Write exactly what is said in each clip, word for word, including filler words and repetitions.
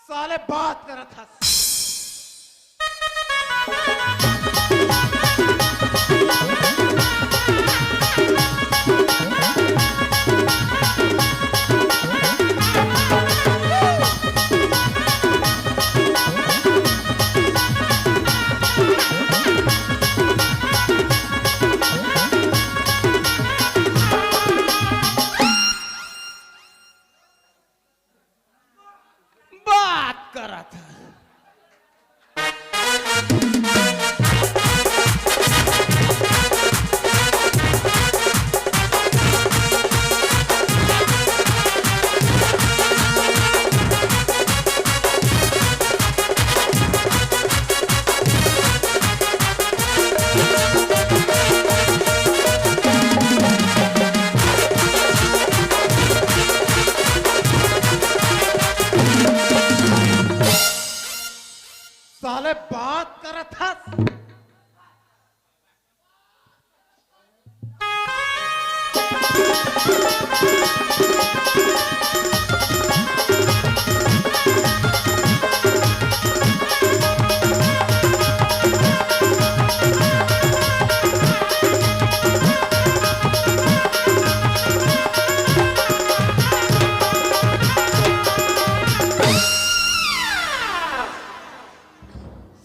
साले बात करत हस। बात करत ह। साले बात करत हस।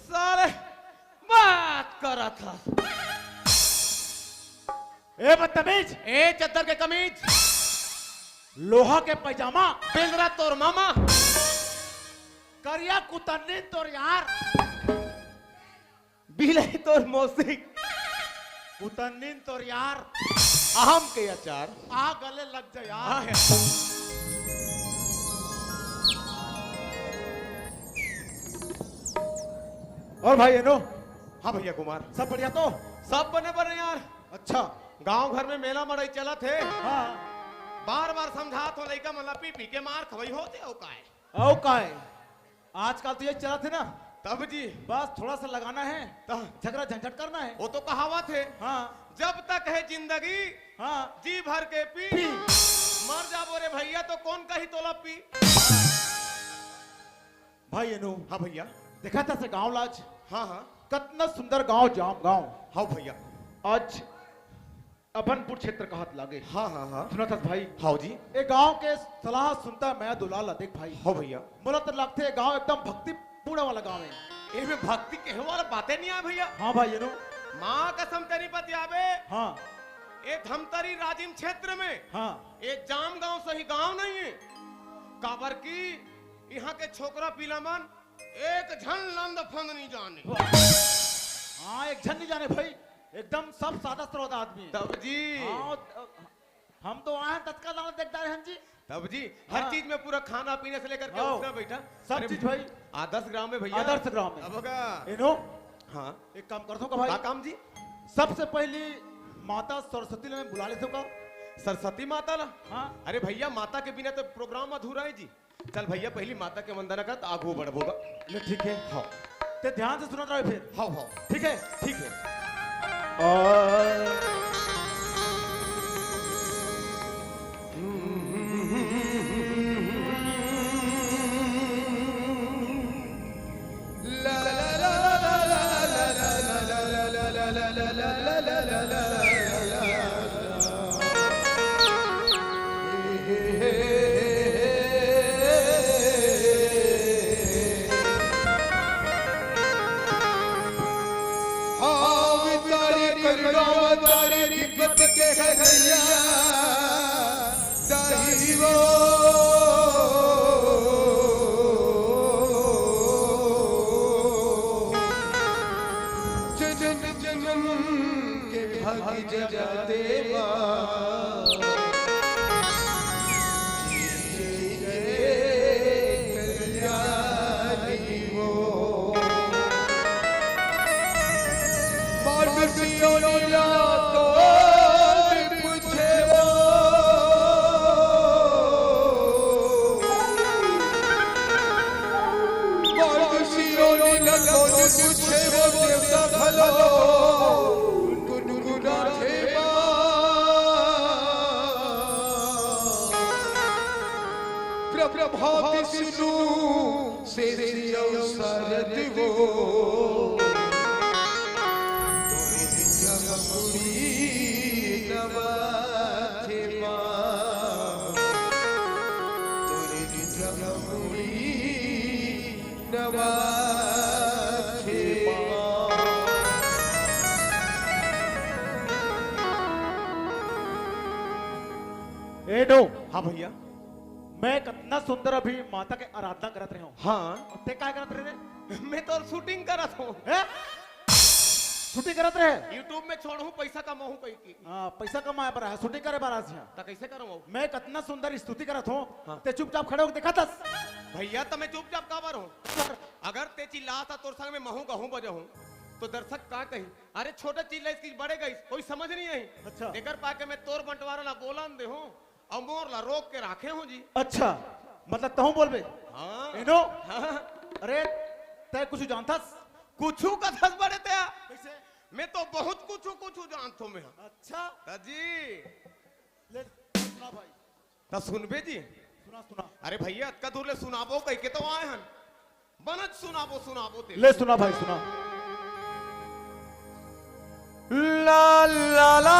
साले बात करत हस। ए बदतमीज, ए चद्दर के कमीज, लोहा के पैजामा, बेंदरा तोर मामा, करिया कुतन्नी तोर यार, बिलई तोर मौसी, कुतन्नी तोर यार, अहम के अचार, आ गले लग जा यार। हाँ यार। और भाई एनो? हाँ भैया कुमार। सब बढ़िया तो? सब बने बने यार। अच्छा, गांव घर में मेला मड़ई चलत हे। हाँ। बार बार समझात हो लइका मन ला, पी पी के मार खवई होत हे, अउ काय? अउ काय? आजकल तो ये चलत हे ना। तब जी। बस थोड़ा सा लगाना है, तब। झगड़ा झंझट करना है। वो तो कहावत हे। हाँ। जब तक है जिंदगी, हाँ। जी भर के पी। पी। मर जाबो रे भैया तो कौन कही तोला पी। भाई एनू। हाँ भैया। देखा था से गांव लाज। हाँ, हाँ। कतना सुंदर गांव, जाम गांव। हाँ भैया। आज अभनपुर क्षेत्र कहत लागे। हाँ, हाँ, हाँ। सुना था भाई। हाँ जी। ए गांव के सलाह सुनता मैं दुलाल ला देख भाई। हाँ भैया। मोला तो लगथे ए गांव एकदम भक्तिपूर्ण वाला गांव हे। एमे भक्ति कहे वाला बातें नहीं आय भैया। हाँ भाई एनू। माँ कसम तेरी बतियाबे। हाँ। ए धमतरी राजिम क्षेत्र में। हाँ। ए जाम गांव सही गांव नहीं हे। काबर की इहाँ के छोकरा पीला मन एक झन लंद फंद नहीं जाने। हाँ, एक झन नहीं जाने भाई, एकदम सब सादा सरदा आदमी हे। तब जी। हाँ, हम तो आए हैं तत्काल दाना देखदार हैं जी। तब जी, हर हाँ। चीज में पूरा खाना पीने से लेकर के हाँ। उठना बैठा। सब अरे, चीज भाई। आदर्श ग्राम में भैया। आदर्श ग्राम में। अब का? एनू। हाँ। एक काम करथो का भाई? का काम जी? सबसे पहली माता सरस्वती ला मैं बुला लेथो का? सरस्वती माता ला? हाँ। अरे भैया, माता के बिना तो प्रोग्राम अधूरा हे जी। चल भैया, पहली माता के वंदना कर, त आगू बढ़बो गा। ले, ठीक हे। हाँ। ते ध्यान से सुनत रहे फिर। हाँ, हाँ। ठीक हे? ठीक हे। जन्म जन्म के भाग जगाते बा। कल्याणी वो। मानुषियों ने तो पूछे वो। मानुषियों ने तो पूछे वो देवता भलो। गुनगुनाथे बा। प्र-, प्रभा विष्णु शेषी अउ शारद वो। तोरे जगमुड़ी नवाथे बा। तोरे जगमुड़ी नवाथे बा। ए डो। हाँ भैया। मैं कतना सुंदर अभी माता के आराधना करत रहे हूँ। हाँ। ते काय करत रहे रे? मैं तो shooting करत हूँ। हैं? Shooting करत रहे? YouTube में छोड़हूँ, पैसा कमाहूँ कहीं की। हाँ, पैसा कमाए बर आए, shooting करे बर आए हस। त कैसे करूँ? मैं कतना सुंदर स्तुति करत हूँ, हाँ। ते चुपचाप खड़े होके देखत हस। भैया, त मैं चुपचाप काबर हूँ? अगर ते चिल्लाथस, तोर संग में महूँ गहूँ बजहूँ, तो दर्शक का कही? अरे, छोटे चिल्लाइस कि बड़े गइस, कोई समझ नहीं आई। अच्छा। एकर पाके मैं तोर बंटवारा ला बोलन दे हूँ। अउ मोर ला रोक के राखे हो जी। अच्छा, मतलब तहूँ बोलबे? हाँ। एनो? हाँ। अरे, तैं कुछु जानथस? कुछु कथस बड़े तैं? कैसे? मैं तो बहुत कुछु, कुछु जानथों मैं। अच्छा। त जी। ले, सुना भाई। त सुनबे जी? सुना, सुना। अरे भैया, अतका दूर ले सुनाबो कहिके तो आए हन। बनत सुनाबो, सुनाबो ते। ले सुना भाई, सुना। ला, ला, ला।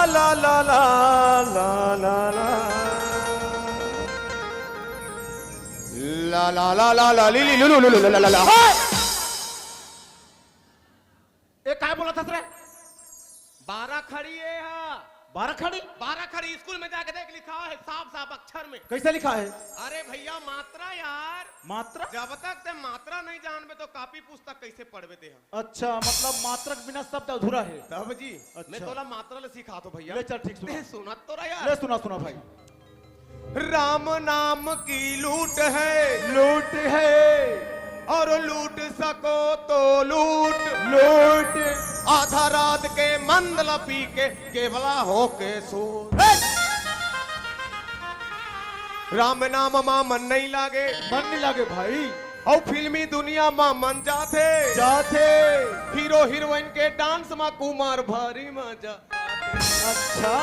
ला, ला, ला, ला, ला, ली, ली, लू, लू, लू, ला, ला, ला, ला। हाय! ए, काय बोलत हस रे? बारा खड़ी ए हा। बारा खड़ी? बारा खड़ी, स्कूल में जाके देख, लिखा है साफ साफ अक्षर में। कैसे लिखा है? अरे भैया, मात्रा यार। मात्रा? जब तक ते मात्रा नहीं जानबे तो कापी पुस्तक कैसे पढ़बे ते हा? अच्छा, मतलब मात्रा के बिना शब्द अधूरा है। तब जी, अच्छा। मैं तोला मात्रा ले सिखात हों भैया। ले चल, ठीक सुना। ते सुनत तो रह यार। ले सुना, सुना भाई। राम नाम की लूट है। लूट है। और लूट सको तो लूट। लूट। आधा रात के मंद ल पी के केवला होके सो। राम नाम मा मन नहीं लागे। मन नहीं लागे भाई। अउ फिल्मी दुनिया मा मन जाथे। जाथे। हीरो हीरोइन के डांस मा कुमार भारी मजा। अच्छा।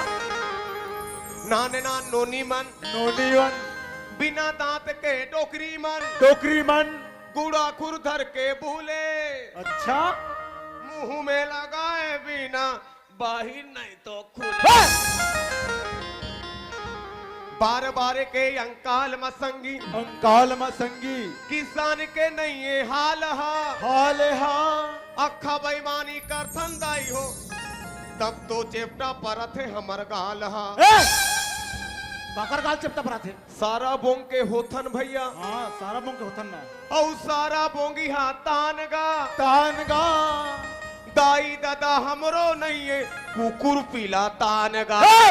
नान नान नोनी मन। नोनी मन। बिना दांत के डोकरी मन। डोकरी मन। गुड़ा खुर धर के बोले। अच्छा। मुंह में लगाए बिना बाहिर नहीं तो खुले। बार बार के अंकाल म संगी। अंकाल म संगी। किसान के नहीं ये हाल हा। हाल हा। अखा बेईमानी करथन दाई हो, तब तो चेपटा परत हे हमर गाल हा। ए! काकर गाल चेपटा परत हे? सारा बोंग के होथन भैया। हाँ, सारा बोंग के होथन ना। अउ सारा बोंगी हा तान गा। तान गा। दाई ददा हमरो नहीं ये कुकुर पीला तान गा। ए!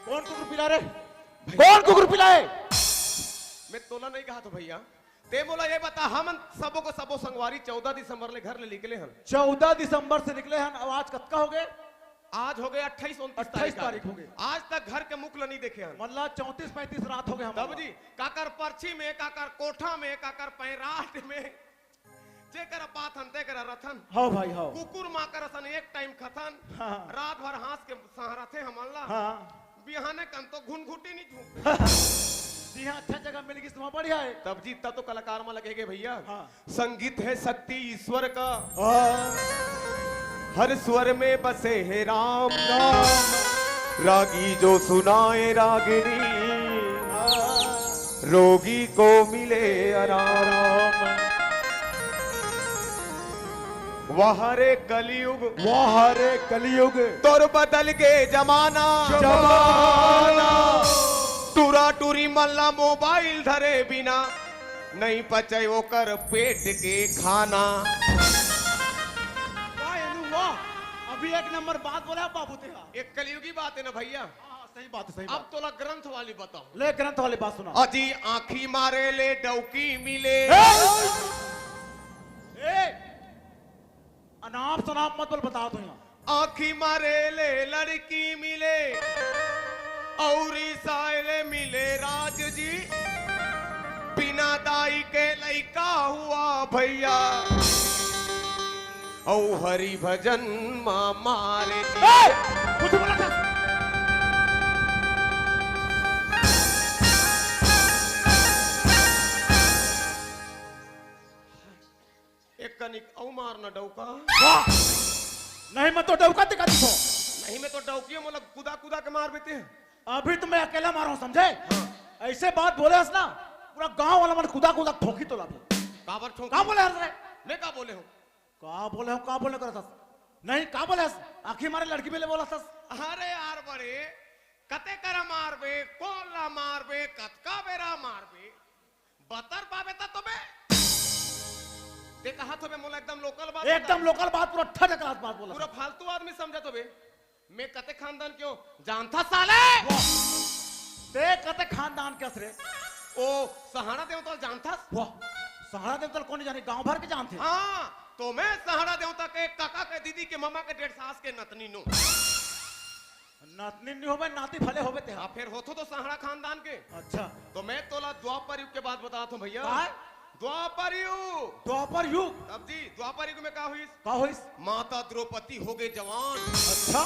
कौन कुकुर पीला रे? कौन कुकुर पीला हे? मैं तोला नहीं कहा तो भैया, ते मोला ये बता, हमन सबो को सबो संगवारी चौदह दिसंबर ले घर ले निकले हन। चौदह दिसंबर से निकले हन, अब आज कतका हो गए? आज हो गए अट्ठाईस, उनतीस अट्ठाईस तारीख आ तारीख गए। हो गए। आज तक घर के मुख ल नहीं देखे हन। मतलब चौंतीस पैंतीस रात हो गए हम तब लोग। जी, काकर परछी में, काकर कोठा में, काकर पैराट में, जेकर बात हन, तेकर रथन। हाँ भाई, हाँ। कुकुर माकर असन एक टाइम खथन, हाँ। रात भर हाँस के सहरथे हमन ला। हाँ। बिहाने कन तो घुनघुटी नहीं झूम। जी हाँ, अच्छा जगह मिल गई, वहाँ बढ़िया है। तब जी, तब तो कलाकार में लगेगे भैया। हाँ। संगीत है शक्ति ईश्वर का। हाँ। हर स्वर में बसे है राम। राम। रागी जो सुनाए रागिनी। हाँ। रोगी को मिले आराम। वाह रे कलयुग। वाह रे कलयुग। तोर बदल गे जमाना। जमाना। टूरा टूरी मन ला मोबाइल धरे बिना नहीं पचे ओकर पेट के खाना। वाह अनु वाह, अभी एक नंबर बात बोला बाबू तेरा। एक कलयुगी बात है ना भैया। हाँ, हाँ, सही बात है, सही अब बात। तोला ग्रंथ वाली बताओ। ले ग्रंथ वाली बात सुना। अजी आँखी मारे ले डौकी मिले। ए! ए! अनाप शनाप मत बोल, बता दो यहाँ। आँखी मारे ले लड़की मिले, अउ रिसाए ले मिले राज जी। बिना दाई के लइका हुआ भैया, अउ हरि भजन मा मारे जी। ए! कुछ बोला था? एक कनिक अउ मार न डौका। वाह! नहीं, मैं तो डौका दिखा दी तो। नहीं, मैं तो डौकियो, मोला कुदा कुदा के मार बेते। अभी तो मैं अकेला मारा हूँ, समझे? हाँ। ऐसे बात बोले हस ना, पूरा गांव वाला मन कुदा कुदा ठोकी तो लाभी। काबर ठोकी? का बोले हस रे? मैं का बोले हूँ? का बोले हूँ, का बोले करत हस? नहीं, का बोले हस? आँखी मारे लड़की मिले बोला हस। अरे यार बड़े, कते करा मारबे, कोन ला मारबे, कतका बेरा मारबे? बतर पाबे त तो बे। ते कहा तो बे मोला एकदम लोकल बात एकदम बता। लोकल बात, पूरा ठट क्लास बात बोला। पूरा फालतू आदमी समझा तो बे। मैं कते खानदान के हूँ जानथा साले? वाह। ते कते खानदान के हस रे? ओ सहाड़ा देवता जानथस? वाह। सहाड़ा देवता कोन जाने, गांव भर के जानथे। हाँ, तो मैं सहाड़ा देवता के काका के दीदी के ममा के डेढ़ सास के नतनी नो। नतनी नहीं होबे, नाती भले होबे ते। हाँ, फिर होथो तो सहाड़ा खानदान के। अच्छा। तो मैं तोला द्वापर युग के बात बतात हूँ भैया। काय? द्वापर युग। द्वापर युग? तब जी, द्वापर युग में का होइस? का होइस? माता द्रौपदी हो गए जवान। अच्छा।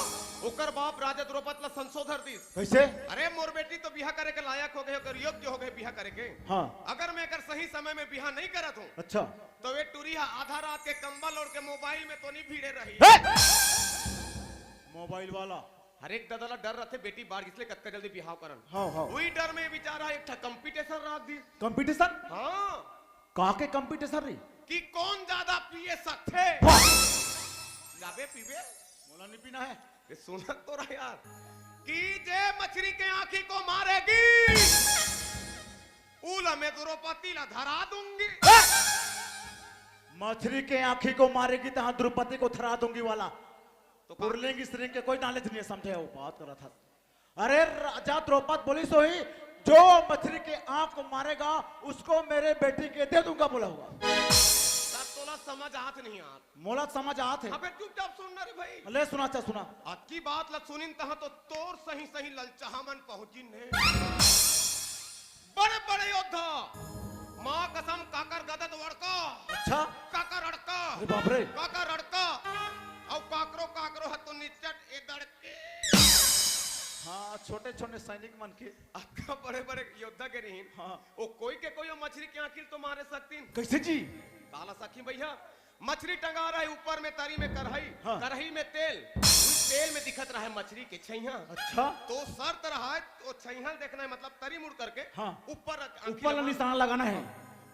ओकर बाप राजा द्रौपद ला संशोधन दिस। कैसे? अरे मोर बेटी तो बिहा करे के लायक हो गए, ओकर योग्य हो गए बिहा करे के। हाँ। अगर मैं एकर सही समय में बिहा नहीं करत हूँ, अच्छा। तो वे टुरी हा आधा रात के कंबल ओढ़ के मोबाइल में तो नहीं भिड़े रही। हे! मोबाइल वाला। हर एक ददा ला डर रथे, बेटी बाढ़ गिस ले कतका जल्दी बिहाव करन। हाँ, हाँ। वही डर में बेचारा एक ठा कंपटीशन रख दिस। कंपटीशन? हाँ। का के कंपटीशन रे? कि कौन ज्यादा पिए सकथे। वाह। जाबे पीबे? मोला नहीं पीना है। ये सुनत तो रहा यार। कि जे मछली के आंखी को मारेगी, उला मैं द्रौपदी ला धरा दूंगी। मछली के आंखी को मारेगी, तहाँ द्रौपदी को धरा दूंगी वाला। तो का पुरलिंग स्त्रीलिंग के कोई नॉलेज नहीं है, समझे हो? बात कर रहा था। अरे राजा द्रौपद बोली सोही, जो मछली के आंख को मारेगा, उसको मेरे बेटी के दे दूंगा बोला हुआ। तब तोला समझ आत नहीं यार। मोला समझ आत हे। अबे चुपचाप सुन ना रे भाई। ले सुना, अच्छा सुना। अतकी बात ला सुनिन तहाँ तो तोर सही सही ललचाहा मन पहुँचिन हे। बड़े बड़े योद्धा, माँ कसम काकर गदद वड़का, अच्छा। काकर अड़का, अरे बाप रे। काकर अड़का, अउ काकरो काकरो ह तो निच्चट ए दड़के। हाँ, छोटे छोटे सैनिक मन के। अतका बड़े बड़े योद्धा के रहिन। हाँ। ओ कोई के कोई ओ मछरी के आँखी ल तो मारे सकतिन। कैसे जी? काला सखी भैया, मछरी टंगा रहे ऊपर में तरी में कढ़ाई, हाँ। कढ़ाई में तेल, उस तेल में दिखत रहे मछरी के छइहा। अच्छा। तो शर्त रहा है, तो छइहा देखना है, मतलब तरी मुड़ करके हाँ। ऊपर रख, आँखी ऊपर ला लगा। निशान लगाना है।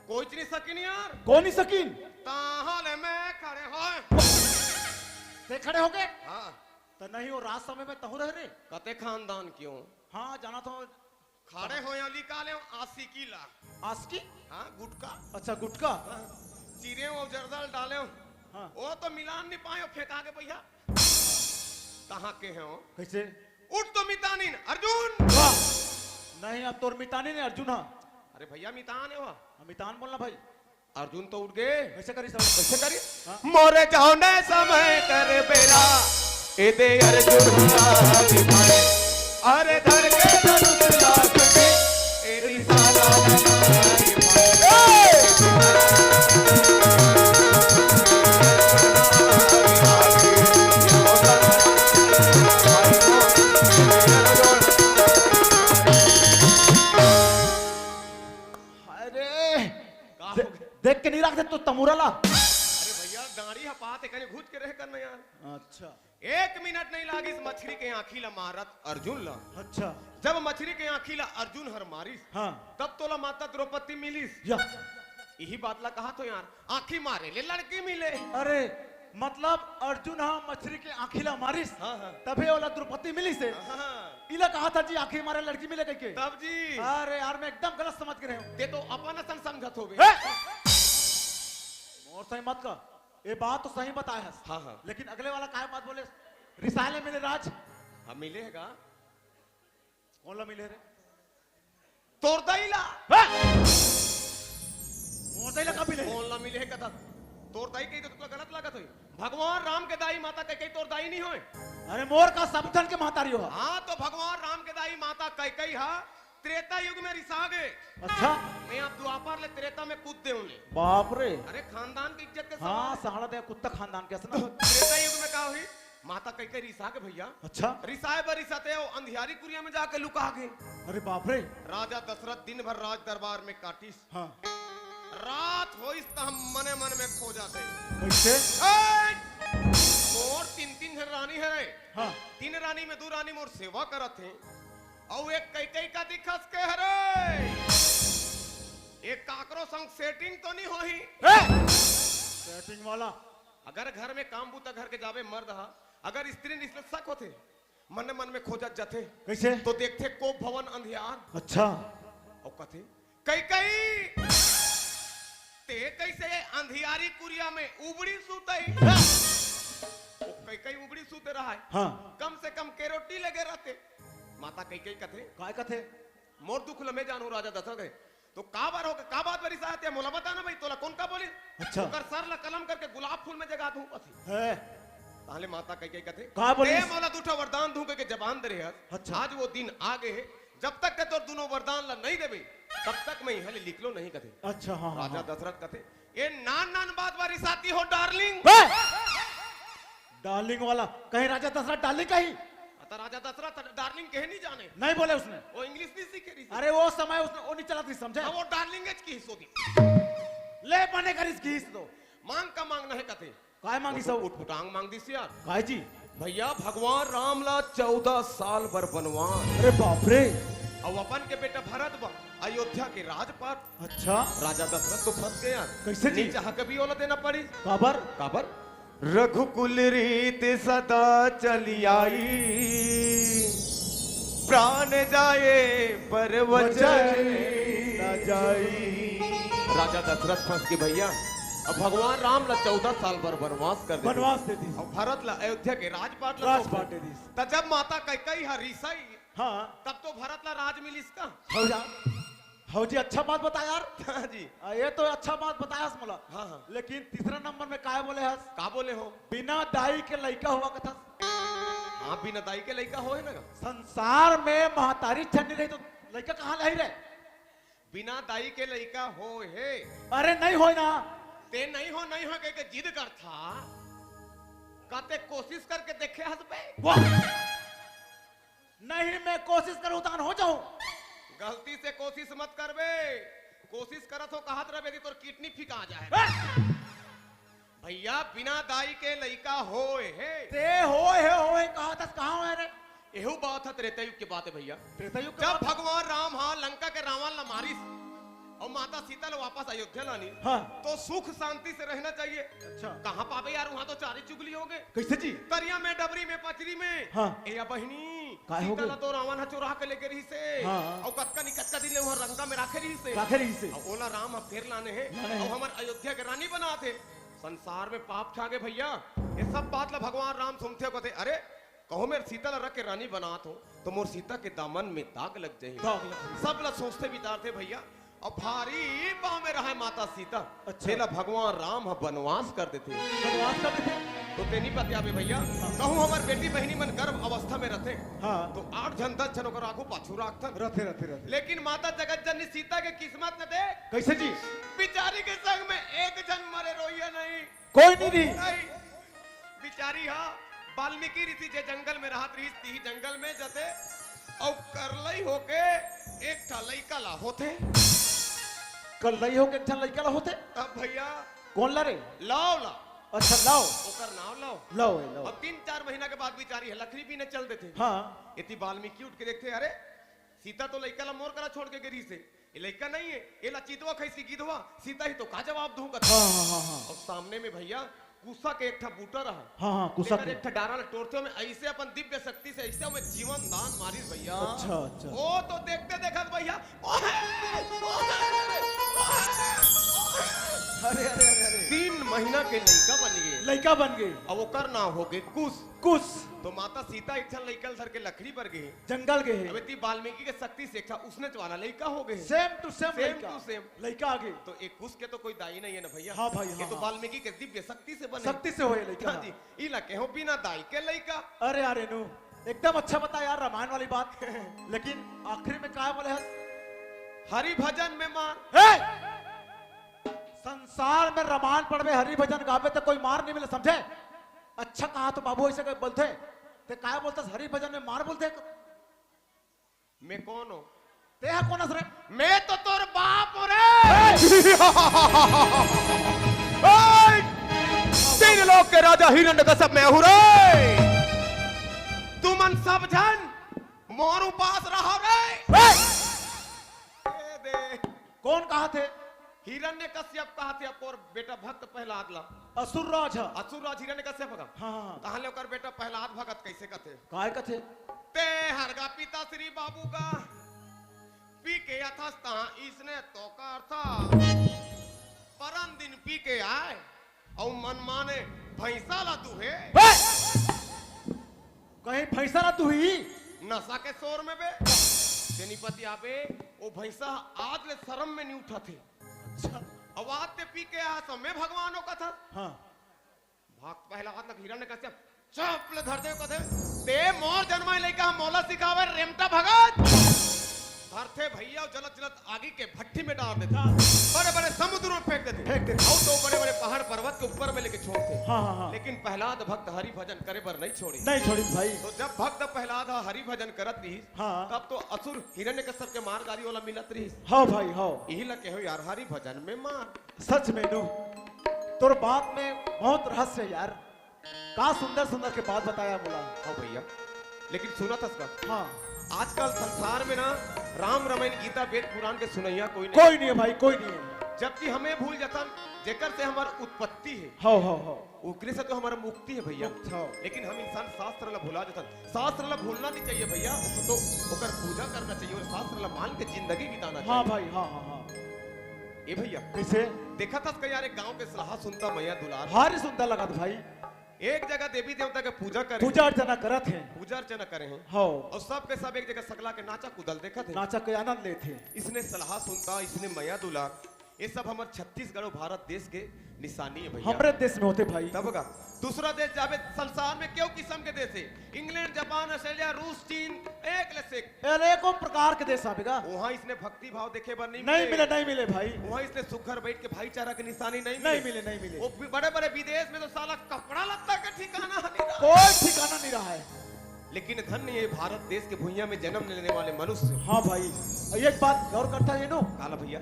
कोई नहीं सकिन यार। कोई नहीं सकिन? तहाँ ले मैं खड़े होय। ते खड़े हो गए? हाँ। तो नहीं, वो राज समय में तहु रहे रे। कते खानदान क्यों? हाँ, जाना तो खड़े होय अउ लिका ले आशिकी ला। आशिकी? हाँ, गुटका। अच्छा, गुटका। हाँ, चीरे अउ जर्दा ल डाले। हाँ। ओ तो मिलान नहीं पाए, फेंका के भैया। कहाँ के हो? कैसे? उठ तो मितानिन, अर्जुन। वाह। नहीं, अब तोर मितानिन हे अर्जुन, हाँ। अरे भैया, मितान हे वो। हाँ, मितान बोलना भाई। अर्जुन तो उठ गे। कैसे करिस? कैसे करिस? हाँ। मोरे जौने समय कर बेरा, ए दे अर्जुन हाथ भाई। अरे धर के धनुष लाख के, ए निशाना लगाई भाई। अरे, का हो दे-, गया? देख के नहीं रख दे तो तमूरा ला। अरे भैया, डांड़ी ह पात हे, कहीं घुच के रहे कर ना यार। अच्छा। एक मिनट नहीं लागिस मछरी के आँखी ला मारत अर्जुन ला। अच्छा। जब मछरी के आँखी ला अर्जुन हर मारिस, हाँ। तब तोला माता द्रौपदी मिलिस। या। यही बात ला कहा तो यार, आँखी मारे ले लड़की मिले। अरे, मतलब अर्जुन हा मछरी के आँखी ला मारिस, हाँ, हाँ। तभे ओला द्रौपदी मिलिस हे। हाँ, हाँ। इला कहा था जी, आँखी मारे लड़की मिले कहिके। तब जी। अरे यार, मैं एकदम गलत समझ के रहे हूँ। ते तो अपन असन समझत होबे। ए! मोर सही मत का, ये बात तो सही बताए हस। हाँ, हाँ। लेकिन अगले वाला काय बात बोले? रिसाए ले मिले राज। हाँ, मिले हे का? कौन ला मिले रे? तोर दाई ला। हाँ! मोर दाई ला कब मिले? कौन ला मिले हे कथा? तोर दाई कही तो तोला गलत लागत होई। भगवान राम के दाई माता कैकेयी तोर दाई नहीं होय? अरे मोर का सब झन के महतारी हो। हाँ, तो भगवान राम के दाई माता कैकेयी हा त्रेता युग में रिसा गे। अच्छा। मैं अब द्वापर ले त्रेता में कूद देहूं ले। बाप रे। अरे खानदान की इज्जत के हाँ, सवाल। सहाड़ा दे कुत्ता खानदान के असना। तो त्रेता युग में का हुई? माता कैकेयी रिसा गे भैया। अच्छा। रिसाए बर रिसाते हो, अंधियारी कुरिया में जाके लुका गे। अरे बाप रे। राजा दशरथ दिन भर राज दरबार में काटिस। हाँ। रात होइस त हम मने मन में खोजत हे। कैसे? ए! मोर तीन तीन झन रानी हरे। हाँ। तीन रानी में दू रानी मोर सेवा करत हे। अउ एक कैकेयी का दिखस के हरे। एक काकरो संग setting तो नहीं होही? ए! Setting वाला। अगर घर में काम बूता घर के जाबे मर्द हा, अगर स्त्री निस ले शक होथे, मन मन में खोजत जाथे। कैसे? तो देखथे कोप भवन अंधियार। अच्छा। अउ कथे, कैकेयी, ते कैसे अंधियारी कुरिया में उबड़ी सुतई? ओ कैकेयी उबड़ी सुते रहाय। हाँ। कम से कम केरोटी लगे रहते। माता कैकेयी कथे, काय कथे? मोर दुख ल मैं जानहूं राजा दशरथ हे। तो का बर हो गे, का बात बर रिसात हे, मोला बता ना भाई, तोला कोन का बोलिस? अच्छा। ओकर सर ला कलम करके गुलाब फूल में जगा दूं कथे। है। ताहले माता कैकेयी कथे, का बोलिस? ते मोला दू ठो वरदान दूं कहिके जबान दे रहे हस। अच्छा। आज वो दिन आ गे हे, जब तक ते तोर दूनों वरदान ला नहीं देबे, तब तक मैं इहां ले निकलों नहीं कथे। अच्छा, हाँ, हाँ, राजा हाँ। दशरथ कथे, ये नान नान बात बर रिसाती हो darling। बे! Darling वाला, कहीं राजा दशरथ darling कहीं? अतः राजा दशरथ darling कहे नहीं जाने। नहीं बोले उसने। वो English नहीं सीखे रही। अरे वो समय उसने वो नहीं चलत रही, समझे? हाँ, वो darling च किहिस होही। ले मने करिस किहिस तो। मांग का मांग नहीं कथे। काय मांगिस उठ-, हो? उठपुटांग मांग दिस यार। काय जी? भैया भगवान राम ला चौदह साल बर बनवास। अरे बाप रे। अउ अपन के बेटा भरत बर अयोध्या के राजपाट। अच्छा। राजा दशरथ तो फंस गे यार। कैसे जी? नी चाह के भी ओला देना पड़ी। काबर? काबर? रघुकुल रीत सदा चली आई, प्राण जाए पर वचन न जाई। राजा दशरथ फंस गे भैया। अब भगवान राम ला चौदह साल बर वनवास कर दे। वनवास दे दिस। अब भरत ला अयोध्या के राजपाट ला राजपाट दे दिस। त जब माता कैकेयी हर रिसई, हाँ। तब तो भरत ला राज मिलिस का? हो जा। हव जी, अच्छा बात बता यार। हाँ जी। आ, ये तो अच्छा बात बताया हस मोला। हाँ, हाँ। लेकिन तीसरा नंबर में काय बोले हस? का बोले हो? बिना दाई के लइका होवय कथस। हाँ, बिना दाई के लइका होय ना। संसार में महतारी छन्नी रही तो लइका कहाँ ले आई रे? बिना दाई के लइका होय हे। अरे नहीं होय ना। ते नहीं हो, नहीं हो कह के जिद करथा। का ते कोशिश करके देखे हस बे? वाह। नहीं, मैं कोशिश करूँ, तान हो जाऊँ। गलती से कोशिश मत करबे। कोशिश करत हो कहत रहबे, यदि तोर किडनी फिका जाए। ए! भैया, बिना दाई के लइका होय हे। ते होय हे, होय हे, कहा तस कहाँ होय रे? एहू बात ह त्रेता युग के बात हे भैया। त्रेता युग के जब बात हे? भगवान राम हा लंका के रावण ला मारिस, अउ माता सीता ला वापस अयोध्या लानी, हाँ। तो सुख शांति से रहना चाहिए। अच्छा। कहाँ पाबे यार, वहाँ तो चारी चुगली होगे। कैसे जी? तरिया में, डबरी में, पचरी में। हाँ। ए या बहिनी, काय सीता होगे? ला तो रावण ह चोरा के लेगे रहिसे। हाँ। अउ कतका नी कतका दिन ले वहाँ लंका में राखे रहिसे। राखे रहिसे। अउ ओला राम ह फेर लाने हे। लाने हे। अउ हमर अयोध्या के रानी बनात हे। संसार में पाप छा गे भैया। ये सब बात ला भगवान राम सुनथे, कथे, "अरे, कहूँ मेर सीता ला रख के रानी बनात हो, तो मोर सीता के दामन में दाग लग जाही।" दाग लग जाही। सब ला सोचथे विचारथे भैया। अब भारी पाँव में रहय माता सीता। अच्छा। तेला भगवान राम ह बनवास कर देथे। बनवास कर देथे। तो तेनी पतियाबे भैया, हाँ। कहूँ हमर बेटी बहिनी मन गर्भ अवस्था में रथे, हाँ। तो आठ झन दस झन ओकर आगू पाछू राखथन। रथे, रथे, रथे। लेकिन माता जगत जननी सीता के किस्मत न देख। कैसे जी? बिचारी के संग में एक झन मरे रोइया नहीं। कोई नहीं रही। नहीं। बिचारी हा वाल्मीकि ऋषि जे जंगल में रहत रहिस, तिही जंगल में जथे अउ करलई होके एक ठा लइका ला होथे। करलई होके एक ठा लइका ला होथे? अब भैया। कौन ला रे? लाव ला। अच्छा, लाव। ओकर नाव लाव। लाव है, लाव। अब तीन चार महीना के बाद बिचारी ह लकड़ी बीने चल देथे। हाँ। एती वाल्मीकि उठ के देखथे, "अरे, सीता तो लइका ला मोर करा छोड़ के गे रहिस हे। ये लइका नहीं है, एला चितवा खइसी गिधवा, सीता ही तो का जवाब दूं," कथे। हाँ, हाँ, हाँ, हाँ। अउ सामने में भैया कुसा के एक ठा बूटा रहा। हाँ, हाँ, कुसा तेकर के। एक ठा डारा ल टोरथे, ओमे अइसे अपन दिव्य शक्ति से अइसे ओमे जीवन दान मारिस भैया। अच्छा, अच्छा। ओ तो देखते देखत भैया, ओहे, ओहे, ओहे, ओहे। अरे, अरे, अरे, अरे। तीन महीना के लइका बन गे। लइका बन गे। अब ओकर नाम हो गे कुश। कुश। तो माता सीता एक ठन लइका ल धर के लकड़ी बर गे। जंगल गे हे। अबे ती वाल्मीकि के शक्ति से एक ठा उसने वाला लइका हो गे हे। Same to same Same लइका। To same। लइका आ गे। तो एक कुश के तो कोई दाई नहीं है ना भैया। हाँ भाई, ये हाँ, तो हाँ। वाल्मीकि के दिव्य शक्ति से बने। शक्ति से होए लइका। हाँ जी, इला केहो बिना दाई के लइका। अरे, अरे नु, एकदम अच्छा बता यार रामायण वाली बात। लेकिन आखिरी में काय बोले हस? हरि भजन में मार। हे! संसार में रामायण पढ़बे, हरि भजन गाबे त कोई मार नहीं मिले, समझे? अच्छा कहा तो बाबू ऐसे कोई बोलथे, ते काय बोलथस हरि भजन में मार बोलथे? मैं कौन हूँ? ते हा कौन हस रे? मैं तो तोर बाप हूँ रे। ए! तीन लोक के राजा हिरण्यकश्यप मैं हूँ रे। तुमन सब झन मोर उपास रहो रे। ए! ए दे। कौन कहा थे? हिरण्यकश्यप कहा थे, अकोर बेटा भक्त प्रहलाद ला। असुर राज ह। असुर राज हिरण्यकश्यप का। हाँ, हाँ, हाँ। तहाँ ले ओकर बेटा प्रहलाद भगत कैसे कथे? काय कथे? ते हर गा पिता श्री बाबू का पी के अथस तहाँ इसने तो करथा। परन दिन पी के आए अउ मनमाने भैंसा ला दूहे। हे! कहीं भैंसा ला दूही? नशा के शोर में बे। तेनी पतियाबे, ओ भैंसा आज ले शरम में नहीं उठत हे। अच्छा। अब आज ते पी के आ समय भगवान ओ कथस। हाँ। भक्त प्रहलाद ला हिरण्यकश्यप चप ले धर दे, कथे, "ते मोर जनमाए लइका मोला सिखावे रेमटा भगत।" धरथे भैया, जलत जलत आगी के भट्टी में डाल देथे। हाँ। बड़े बड़े समुद्र में फेंक देथे। फेंक देथे। अउ तो बड़े बड़े पहाड़ पर्वत के ऊपर में लेके छोड़थे। हाँ, हाँ, हाँ। लेकिन प्रहलाद भक्त हरि भजन करे बर नहीं छोड़ी। नहीं छोड़ी भाई। तो जब भक्त प्रहलाद ह हरि भजन करत रहिस, हाँ। तब तो असुर हिरण्यकश्यप के मार गारी वाला मिलत रहिस। हाँ भाई, हाँ। यही ला कहो यार, हरि भजन में मार। सच में नू, तोर बात में बहुत रहस्य हे यार। का सुंदर सुंदर के बात बताया मोला। हाँ भैया, लेकिन सुनत हस का? हाँ। आजकल संसार में ना राम रमायन, गीता, वेद पुराण के सुनैया कोई नहीं। कोई नहीं है भाई, कोई नहीं है। जबकि हमें भूल जाथन, जेकर से हमर उत्पत्ति हे। हाँ, हाँ, हाँ। ओकरे से तो हमर मुक्ति हे भैया। मुक्त, हाँ। लेकिन हम इंसान शास्त्र ला भुला जाथन। शास्त्र ला भूलना नहीं चाहिए भैया, तो ओकर पूजा करना चाहिए अउ शास्त्र ला मान के जिंदगी बिताना हाँ चाहिए। भाई, हाँ, हाँ, हाँ। ए भैया, कैसे? देखत हस का यार, एक गांव के सलाह सुनता मैया दुलार। भारी सुनता लगत भाई। एक जगह देवी देवता के पूजा करे, पूजा अर्चना करत हे। पूजा अर्चना करे हे। हाँ। अउ सबके सब एक जगह सकला के नाचा कूदल देखत हे। नाचा के आनंद लेत हे। इसने सलाह सुनता, इसने मया दुलार, ये सब हमर छत्तीसगढ़ अउ भारत देश के निशानी हे भैया। हमरे देश में होथे भाई। तब का? दूसरा देश जाबे, संसार में केउ किसम के देश हे, इंग्लैंड, जापान, ऑस्ट्रेलिया, रूस, चीन, एक ले से एक। अनेकों प्रकार के देश आबे गा। वहाँ इसने भक्ति भाव देखे बर नहीं मिले। नहीं मिले, नहीं मिले भाई। वहाँ इसने सुघर बैठ के भाईचारा के निशानी नहीं मिले। नहीं मिले, नहीं मिले। वो भी बड़े-बड़े विदेश में तो साला कपड़ा लत्ता का ठिकाना नहीं रहा। कोई ठिकाना नहीं रहा है। लेकिन धन्य ये भारत देश के भुइयां में जन्म लेने वाले मनुष्य। हाँ भाई, एक बात गौर करता है नो। काला भैया।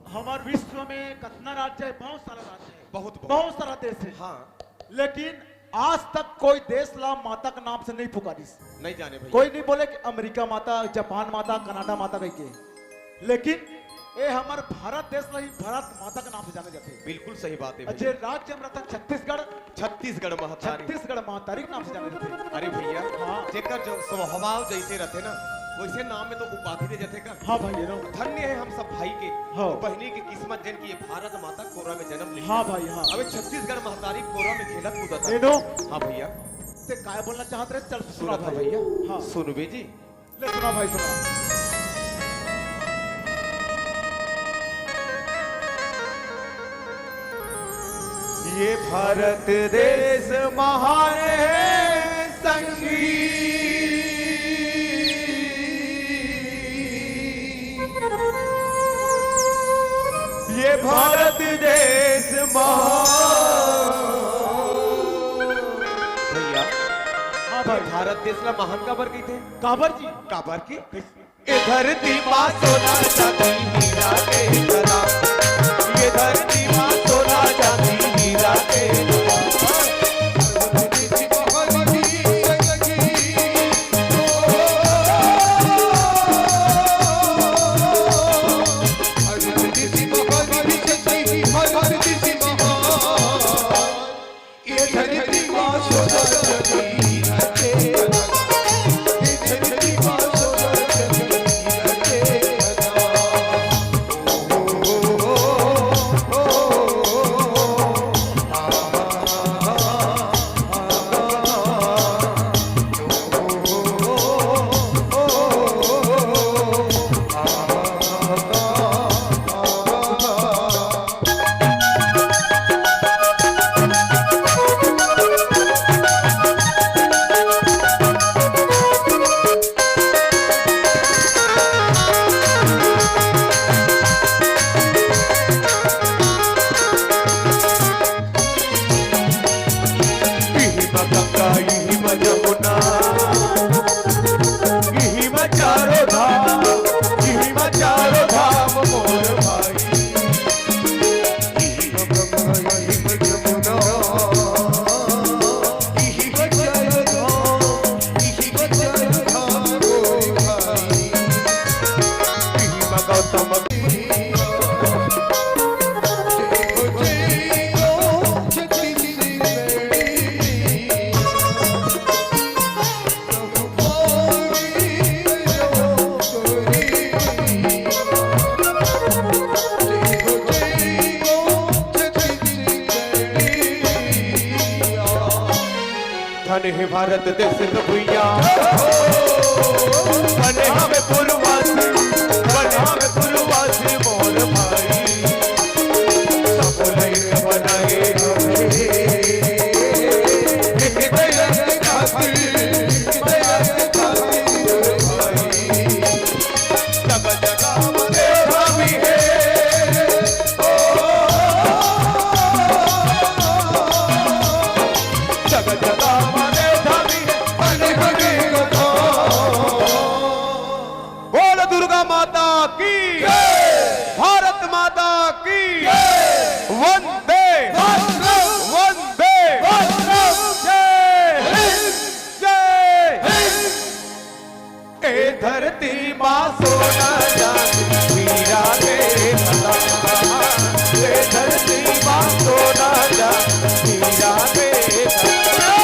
हमार विश्व में कतना राज्य है, बहुत सारा राज्य है, बहुत, बहुत। बहुत सारा देश है। हाँ। लेकिन आज तक कोई देश ला माता के नाम से नहीं पुकारिस। नहीं जाने भैया। कोई नहीं बोले कि अमेरिका माता, जापान माता, कनाडा माता कह के। लेकिन ए हमर भारत देश ला ही भारत माता के नाम से जाने जाथे। बिल्कुल सही बात है अउ भैया। जे राज्य में रहता छत्तीसगढ़, छत्तीसगढ़ महतारी। छत्तीसगढ़ महतारी के नाम से जाने जाथे। अरे भैया, हाँ। जेकर जो स्वभाव जैसे रहते ना, वैसे नाम में तो उपाधि दे जाथे का? हाँ भाई, ये ना। धन्य है हम सब भाई के, हाँ। बहनी के किस्मत, जेन की ये भारत माता कोरा में जन्म ले। हाँ भाई, हाँ। अबे छत्तीसगढ़ महतारी कोरा में खेलत कूदत हे। ये नो। हाँ भैया। ते काय बोलना चाहत रहे? चल सुना सुना था भाई। भैया। हाँ। सुनबे जी। ले सुना भाई, सुना। ये भारत देश महान है संगी, ये भारत देश महान। भैया, हाँ भाई। भारत देश ला महान काबर कहिथे? काबर जी? काबर की? ए धरती मा सोना चांदी हीरा के खजाना, ए धरती मा सोना चांदी हीरा के खजाना। इही मा गंगा, इही मा जमुना, इही मा चारों धाम, इही मा चारों धाम मोर भाई। इही मा गंगा, इही मा जमुना, इही मा चारों धाम, इही मा चारों धाम मोर भाई। इही मा गौतम धन हे भारत देश के भुइयां, बने हवे पूर्ववासी, बने हवे पूर्ववासी मोर भाई। सब लाइन बनाए रहे, एक दया के खातिर, दया के खातिर भाई। जगह जगह में देवता भी है। जगह जगह में देवता भी है। बोल दुर्गा माता की, जय। भारत माता की, जय। वंदे, वंदे, वंदे, वंदे। जय हिंद। जय हिंद। ए धरती मा सोना चांदी हीरा के खजाना, ए धरती मा सोना चांदी हीरा के खजाना।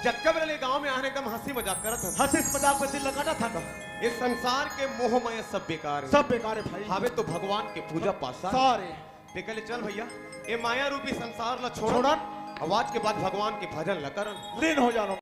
चक्का बेरा ले गांव में आने एकदम हंसी मजाक करत हन। हंसी मजाक में दिन लगाना था ना। इस संसार के मोह माया सब बेकार है। सब बेकार है भाई। हावे तो भगवान के पूजा पाठ सारे। सारे। ते कहले चल भैया, ये माया रूपी संसार ला छोड़न। छोड़न। और आज के बाद भगवान के भजन ला करन। लीन हो जानो।